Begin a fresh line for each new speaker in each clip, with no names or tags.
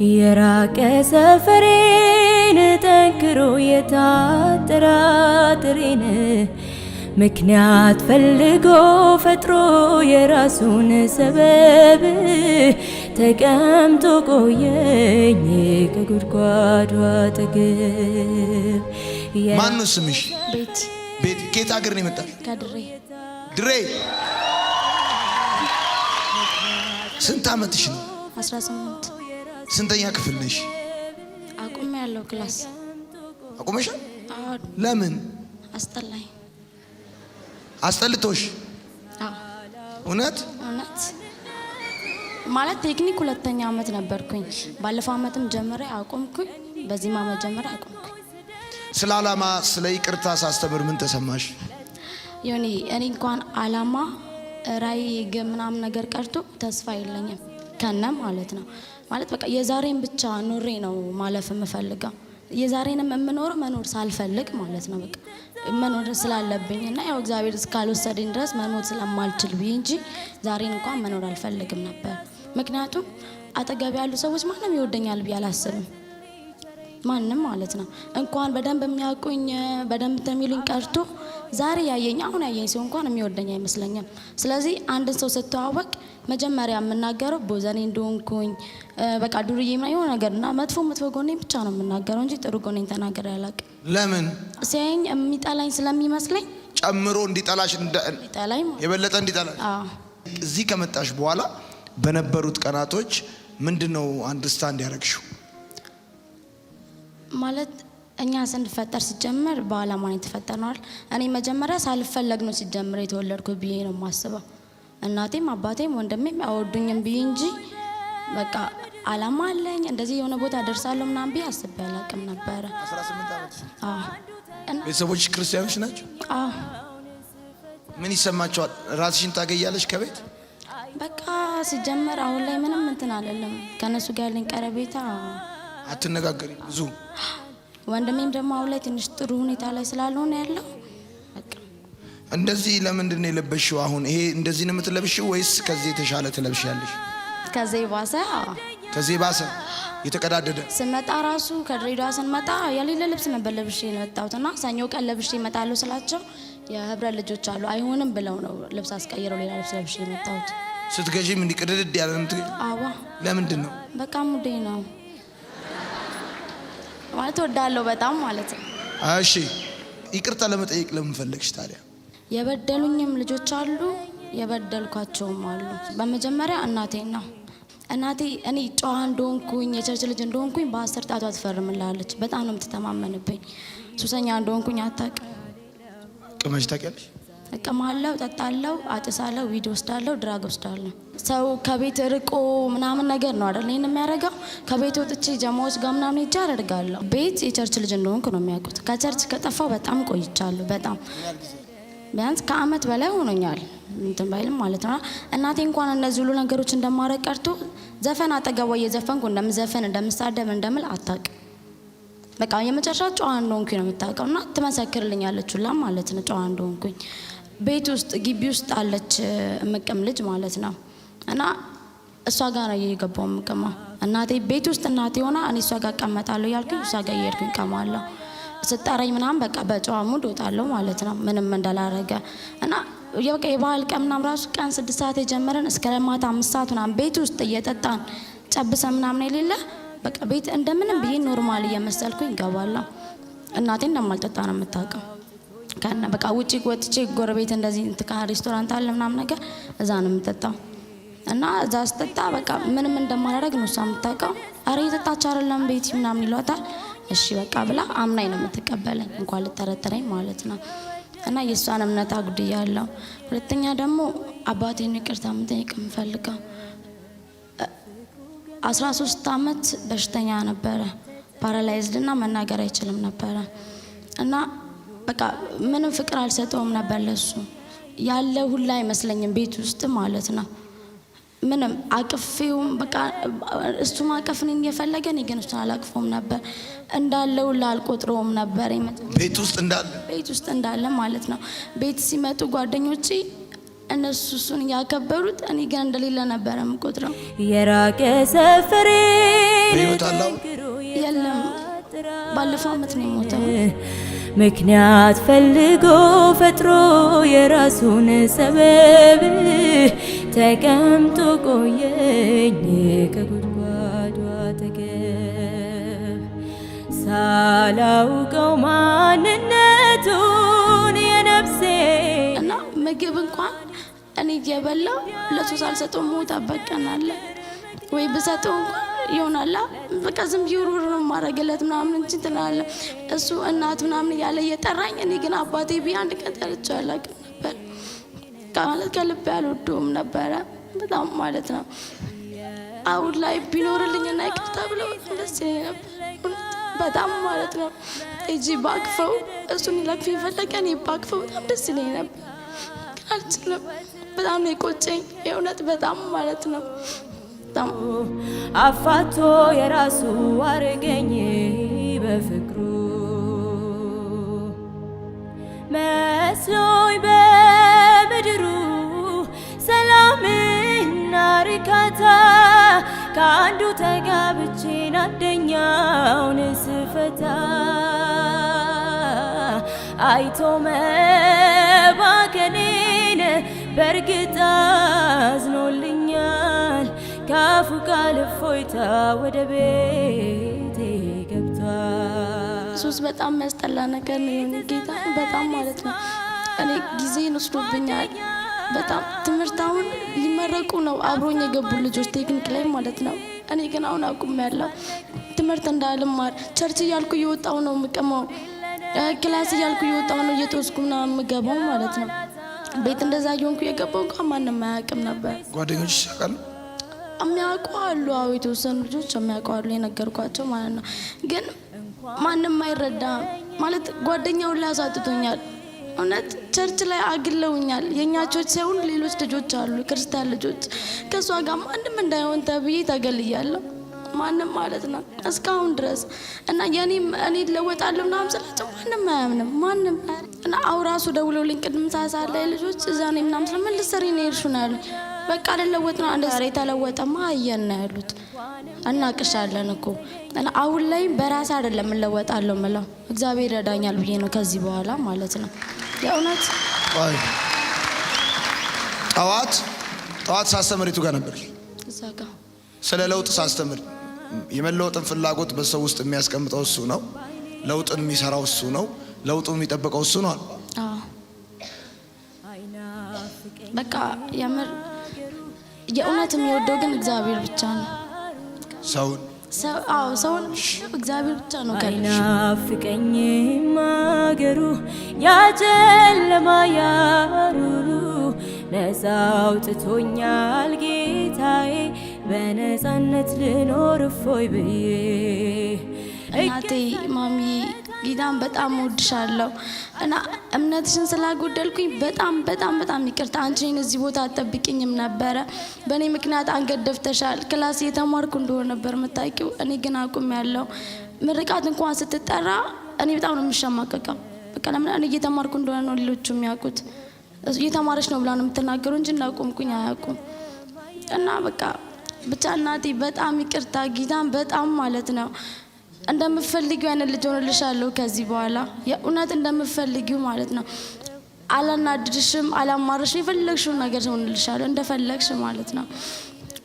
የራቀ ሰፈሬን ጠንክሮ የታጠራጥሬን ምክንያት ፈልጎ ፈጥሮ የራሱን ሰበብ ተቀምጦ ቆየኝ ከጉድጓዱ አጠገብ።
ማን ነው ስምሽ?
ቤት።
ቤት። ከየት ሀገር ነው የመጣሽ?
ከድሬ።
ድሬ። ስንት ዓመትሽ ነው?
18።
ስንተኛ ክፍል ነሽ?
አቁሜ ያለው class።
አቁመሻል?
አዎ።
ለምን?
አስጠላኝ።
አስጠልቶሽ?
አዎ።
እውነት?
እውነት። ማለት ቴክኒክ ሁለተኛ አመት ነበርኩኝ። ባለፈው አመትም ጀምሬ አቆምኩኝ። በዚህም አመት ጀምሬ አቆምኩኝ።
ስለ ዓላማ፣ ስለ ይቅርታ ሳስተምር ምን ተሰማሽ?
ዮኒ፣ እኔ እንኳን አላማ፣ ራዕይ፣ ግብ ምናምን ነገር ቀርቶ ተስፋ የለኝም ከነ ማለት ነው። ማለት በቃ የዛሬን ብቻ ኑሬ ነው ማለፍ የምፈልገው። የዛሬንም የምኖረው መኖር ሳልፈልግ ማለት ነው። በቃ መኖር ስላለብኝ እና ያው እግዚአብሔር እስካልወሰደኝ ድረስ መሞት ስለማልችል ብዬ እንጂ ዛሬን እንኳን መኖር አልፈልግም ነበር። ምክንያቱም አጠገብ ያሉ ሰዎች ማንም ይወደኛል ብዬ አላስብም። ማንም ማለት ነው። እንኳን በደንብ የሚያውቁኝ፣ በደንብ እንትን የሚሉኝ ቀርቶ ዛሬ ያየኝ፣ አሁን ያየኝ ሰው እንኳን የሚወደኝ አይመስለኝም። ስለዚህ አንድን ሰው ስተዋወቅ መጀመሪያ የምናገረው ቦዘኔ እንደሆንኩኝ፣ በቃ ዱርዬ ምናምን የሆነ ነገር እና መጥፎ መጥፎ ጎኔን ብቻ ነው የምናገረው እንጂ ጥሩ ጎኔን ተናግሬ አላውቅም።
ለምን?
ሲያየኝ የሚጠላኝ ስለሚመስለኝ።
ጨምሮ እንዲጠላሽ
እንዲጠላኝ ማለት
የበለጠ እንዲጠላሽ።
አዎ።
እዚህ ከመጣሽ በኋላ በነበሩት ቀናቶች ምንድን ነው understand ያደረግሽው?
ማለት እኛ ስንፈጠር ሲጀመር በአላማ ነው የተፈጠርነው አይደል? እኔ መጀመሪያ ሳልፈለግ ነው ሲጀምር የተወለድኩት ብዬ ነው የማስበው። እናቴም አባቴም ወንድሜም አይወዱኝም ብዬ እንጂ በቃ አላማ አለኝ፣ እንደዚህ የሆነ ቦታ ደርሳለሁ ምናምን ብዬ አስቤ አላውቅም ነበረ።
18 ዓመትሽ?
አዎ። እና
ቤተሰቦች ክርስቲያኖች ናቸው?
አዎ።
ምን ይሰማቸዋል? ራስሽን ታገያለሽ ከቤት?
በቃ ሲጀመር አሁን ላይ ምንም እንትን አይደለም። ከእነሱ ጋር ያለኝ ቀረቤታ
አትነጋገሪ ብዙ?
ወንድሜም ደግሞ አሁን ላይ ትንሽ ጥሩ ሁኔታ ላይ ስላልሆነ ያለው በቃ።
እንደዚህ ለምንድን ነው የለበሽው? አሁን ይሄ እንደዚህ ነው የምትለብሽው ወይስ ከዚህ የተሻለ ትለብሻለሽ?
ከዚህ የባሰ አዎ።
ከዚህ የባሰ የተቀዳደደ?
ስመጣ ራሱ ከድሬዳዋ ስንመጣ የሌለ ልብስ ነበር ለብሼ የመጣሁት እና ሰኞ ቀን ለብሼ እመጣለሁ ስላቸው የህብረት ልጆች አሉ፣ አይሆንም ብለው ነው ልብስ አስቀይረው ሌላ ልብስ ለብሼ የመጣሁት።
ስትገዢም እንዲህ ቅድድድ ያለ ነው የምትገዢው?
አዋ።
ለምንድን ነው?
በቃ ሙዴ ነው፣ ማለት እወዳለሁ በጣም ማለት ነው።
እሺ፣ ይቅርታ ለመጠየቅ ለምን ፈለግሽ ታዲያ?
የበደሉኝም ልጆች አሉ፣ የበደልኳቸውም አሉ። በመጀመሪያ እናቴን ነው። እናቴ እኔ ጨዋ እንደሆንኩኝ፣ የ church ልጅ እንደሆንኩኝ በአስር ጣቷ ትፈርምላለች። በጣም ነው የምትተማመንብኝ። ሱሰኛ እንደሆንኩኝ አታውቅም።
ቅመሽ ታውቂያለሽ?
እቅማለሁ፣ ጠጣለሁ፣ አጭሳለሁ፣ weed ወስዳለሁ፣ drug ወስዳለሁ። ሰው ከቤት ርቆ ምናምን ነገር ነው አይደል ይሄን የሚያደርገው? ከቤት ወጥቼ ጀማዎች ጋር ምናምን ሄጄ አደርጋለሁ። ቤት የ church ልጅ እንደሆንኩ ነው የሚያውቁት። ከ church ከጠፋው በጣም ቆይቻለሁ። በጣም፣ ቢያንስ ከአመት በላይ ሆኖኛል። እንትን ባይልም ማለት ነው። እናቴ እንኳን እነዚህ ሁሉ ነገሮች እንደማረግ ቀርቶ ዘፈን አጠገቧ እየዘፈንኩ እንደምዘፈን፣ እንደምሳደብ፣ እንደምል አታውቅም። በቃ የመጨረሻ ጨዋ እንደሆንኩኝ ነው የምታውቀው እና ትመሰክርልኛለች ሁላ ማለት ነው ጨዋ እንደሆንኩኝ። ቤት ውስጥ፣ ግቢ ውስጥ አለች እምቅም ልጅ ማለት ነው እና እሷ ጋር ነው እየገባው እምቅመው። እናቴ ቤት ውስጥ እናቴ ሆና እኔ እሷ ጋር እቀመጣለሁ እያልኩኝ እሷ ጋር እየሄድኩኝ እቀማለሁ። ስጠራኝ ምናምን በቃ በጨዋ mood እወጣለሁ ማለት ነው ምንም እንዳላረገ። እና በቃ የበዓል ቀን ምናምን ራሱ ቀን 6 ሰዓት የጀመረን እስከ ማታ 5 ሰዓት ምናምን ቤት ውስጥ እየጠጣን ጨብሰን ምናምን የሌለ በቃ ቤት እንደምንም ብዬ normal እየመሰልኩኝ እገባለሁ። እናቴ እንደማልጠጣ ነው የምታውቀው። ከነ በቃ ውጪ ወጥቼ ጎረቤት እንደዚህ እንትን ሬስቶራንት አለ ምናምን ነገር እዛ ነው የምጠጣው። እና እዛ ስጠጣ በቃ ምንም እንደማላደርግ ነው እሷ የምታውቀው። አረ እየጠጣች አይደለም ቤቲ ምናምን ይሏታል። እሺ በቃ ብላ አምናኝ ነው የምትቀበለኝ፣ እንኳን ልጠረጥረኝ ማለት ነው። እና የእሷን እምነት አጉድያለሁ። ሁለተኛ ደግሞ አባቴን ይቅርታ መጠየቅ የምፈልገው፣ 13 አመት በሽተኛ ነበረ። Paralyzed እና መናገር አይችልም ነበረ እና በቃ ምንም ፍቅር አልሰጠውም ነበር ለሱ። ያለ ሁላ አይመስለኝም ቤት ውስጥ ማለት ነው። ምንም አቅፌውም በቃ እሱ ማቀፍ እኔን እየፈለገ እኔ ግን እሱን አላቅፈውም ነበር። እንዳለ ሁላ አልቆጥረውም ነበር።
ቤት ውስጥ እንዳለ?
ቤት ውስጥ እንዳለ ማለት ነው። ቤት ሲመጡ ጓደኞቼ እነሱ እሱን እያከበሩት እኔ ግን እንደሌለ ነበረ የምቆጥረው።
የራቀ ሰፈሬን
በሕይወት አለ አሁን?
የለም፣ ባለፈው አመት ነው የሞተው።
ምክንያት ፈልጎ ፈጥሮ የራሱን ሰበብ ተቀምጦ ቆየኝ ከጉድጓዱ አጠገብ ሳላውቀው ማንነቱን የነፍሴ
እና ምግብ እንኳን እኔ እየበላው ለሱ ሳልሰጠው ሞተበት ቀን አለ። ወይ ብሰጠው እንኳን ይሆናላ በቃ ዝም ብዬ ውርውር ነው የማደርግለት ምናምን እንጂ እንትን አለ እሱ እናት ምናምን እያለ እየጠራኝ፣ እኔ ግን አባቴ ብዬ አንድ ቀን ጠርቼው አላውቅም ነበር። ማለት ከልቤ አልወደውም ነበረ በጣም ማለት ነው። አሁን ላይ ቢኖርልኝና ይቅርታ ብለው በጣም ደስ ይለኝ ነበር። በጣም ማለት ነው። እጂ ባቅፈው፣ እሱን ሊለቅፍ የፈለገ እኔ ባቅፈው በጣም ደስ ይለኝ ነበር፣ ግን አልችልም። በጣም ነው የቆጨኝ የእውነት በጣም ማለት ነው። በጣም
አፋቶ የራሱ አረገኝ በፍቅሩ መስሎኝ በምድሩ ሰላምና እርካታ ከአንዱ ተጋብቼን አንደኛውን ስፈታ አይቶ መባከኔን በእርግጥ አዝኖልኛል። ካፉ ቃል እፎይታ ወደ ቤቴ ገብቷል።
ሱስ በጣም የሚያስጠላ ነገር ነው። የሆነ ጌታ በጣም ማለት ነው። እኔ ጊዜን ወስዶብኛል በጣም። ትምህርት አሁን ሊመረቁ ነው አብሮኝ የገቡ ልጆች ቴክኒክ ላይ ማለት ነው። እኔ ግን አሁን አቁሜያለሁ ትምህርት እንዳልማር። Church እያልኩ እየወጣሁ ነው የምቀመው፣ class እያልኩ እየወጣሁ ነው እየጦስኩ ምናምን የምገባው ማለት ነው። ቤት እንደዛ እየሆንኩ የገባው እንኳን ማንም አያውቅም ነበር።
ጓደኞች ያውቃሉ?
የሚያውቁ አሉ። አዎ የተወሰኑ ልጆች የሚያውቁ አሉ፣ የነገርኳቸው ማለት ነው። ግን ማንም አይረዳም ማለት ጓደኛውን ላይ አሳጥቶኛል። እውነት church ላይ አግለውኛል። የእኛ church ሳይሆን ሌሎች ልጆች አሉ፣ ክርስቲያን ልጆች። ከእሷ ጋር ማንም እንዳይሆን ተብዬ ተገልያለሁ። ማንም ማለት ነው እስካሁን ድረስ። እና የኔም እኔ እለወጣለሁ ምናምን ስላቸው ማንም አያምንም። ማንም። እና አው ራሱ ደውለውልኝ ቅድም ሰዓት ላይ ልጆች እዛ ነኝ ምናምን ስለ ምን ልትሰሪ ነው የሄድሽው ነው ያሉኝ። በቃ ልለወጥ ነው። አንድ ዛሬ የተለወጠማ አየን ነው ያሉት። እናቅሻለን እኮ። እና አሁን ላይ በራሴ አይደለም እለወጣለሁ ምለው፣ እግዚአብሔር ይረዳኛል ብዬ ነው ከዚህ በኋላ ማለት ነው የእውነት።
ቆይ፣ ጠዋት ጠዋት ሳስተምር የቱ ጋር ነበር?
እዛ ጋር።
ስለ ለውጥ ሳስተምር የመለወጥን ፍላጎት በሰው ውስጥ የሚያስቀምጠው እሱ ነው። ለውጥን የሚሰራው እሱ ነው። ለውጡን የሚጠብቀው እሱ ነው።
አዎ፣ በቃ የምር የእውነት የሚወደው ግን እግዚአብሔር ብቻ ነው።
ሰውን
አዎ፣ ሰውን እግዚአብሔር ብቻ ነው ከልጅ
አይናፍቀኝም አገሩ ያጨለማ ያሩሩ፣ ነፃ አውጥቶኛል ጌታዬ፣ በነፃነት ልኖር እፎይ ብዬ።
እናቴ ማሚ ጌታን በጣም እወድሻለሁ እና እምነትሽን ስላጎደልኩኝ በጣም በጣም በጣም ይቅርታ። አንቺ እኔን እዚህ ቦታ አትጠብቂኝም ነበረ። በእኔ ምክንያት አንገት ደፍተሻል። Class እየተማርኩ እንደሆነ ነበር የምታውቂው። እኔ ግን አቁሜያለሁ። ምርቃት እንኳን ስትጠራ እኔ በጣም ነው የምሸማቀቀው። በቃ ለምን እኔ እየተማርኩ እንደሆነ ነው ሌሎቹ የሚያውቁት። እየተማረች ነው ብላ ነው የምትናገሩ እንጂ እንዳቆምኩኝ አያውቁም። እና በቃ ብቻ እናቴ በጣም ይቅርታ፣ ጌታን በጣም ማለት ነው። እንደምፈልጊው አይነት ልጅ ሆንልሻለሁ ከዚህ በኋላ፣ የእውነት እንደምፈልጊው ማለት ነው። አላናድድሽም፣ አላማርሽም። የፈለግሽውን ነገር ሆንልሻለሁ እንደፈለግሽ ማለት ነው።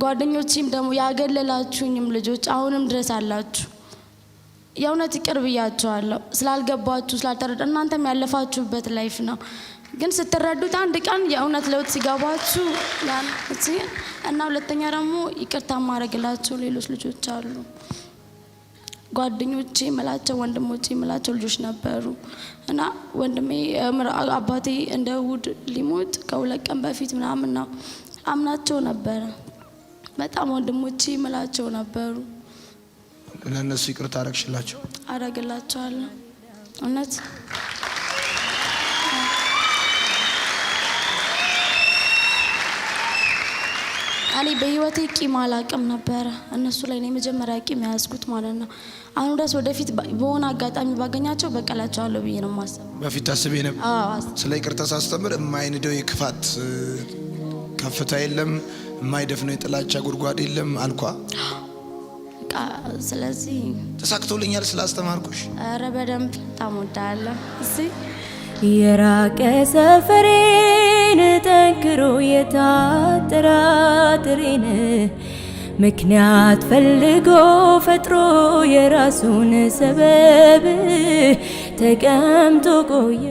ጓደኞቼም ደግሞ ያገለላችሁኝም ልጆች አሁንም ድረስ አላችሁ። የእውነት ይቅር ብያችኋለሁ። ስላልገባችሁ ስላልተረዳ፣ እናንተም ያለፋችሁበት life ነው። ግን ስትረዱት አንድ ቀን የእውነት ለውጥ ሲገባችሁ ያን እና ሁለተኛ ደግሞ ይቅርታ ማድረግላቸው ሌሎች ልጆች አሉ። ጓደኞቼ የምላቸው፣ ወንድሞቼ የምላቸው ልጆች ነበሩ። እና ወንድሜ አባቴ እንደ እሑድ ሊሞት ከ2 ቀን በፊት ምናምን ነው፣ አምናቸው ነበረ። በጣም ወንድሞቼ የምላቸው ነበሩ።
ለእነሱ ይቅርታ አረግሽላቸው?
አረግላቸዋለሁ እውነት። እኔ በህይወቴ ቂም አላቅም ነበረ። እነሱ ላይ ነው የመጀመሪያ ቂም የያዝኩት ማለት ነው። አሁን ድረስ ወደፊት በሆነ አጋጣሚ ባገኛቸው በቀላቸዋለሁ ብዬ ነው የማስበው።
በፊት ታስቤ ነበር።
አዎ።
ስለ ይቅርታ ሳስተምር የማይንደው የክፋት ከፍታ የለም፣ የማይደፍነው የጥላቻ ጉድጓድ የለም አልኳ።
በቃ ስለዚህ
ተሳክቶልኛል ስላስተማርኩሽ።
ኧረ በደንብ በጣም ወዳለሁ። እሺ
የራቀ ሰፈሬን ጠንክሮ የታጠራጥሬን ምክንያት ፈልጎ ፈጥሮ የራሱን ሰበብ ተቀምጦ ቆየ።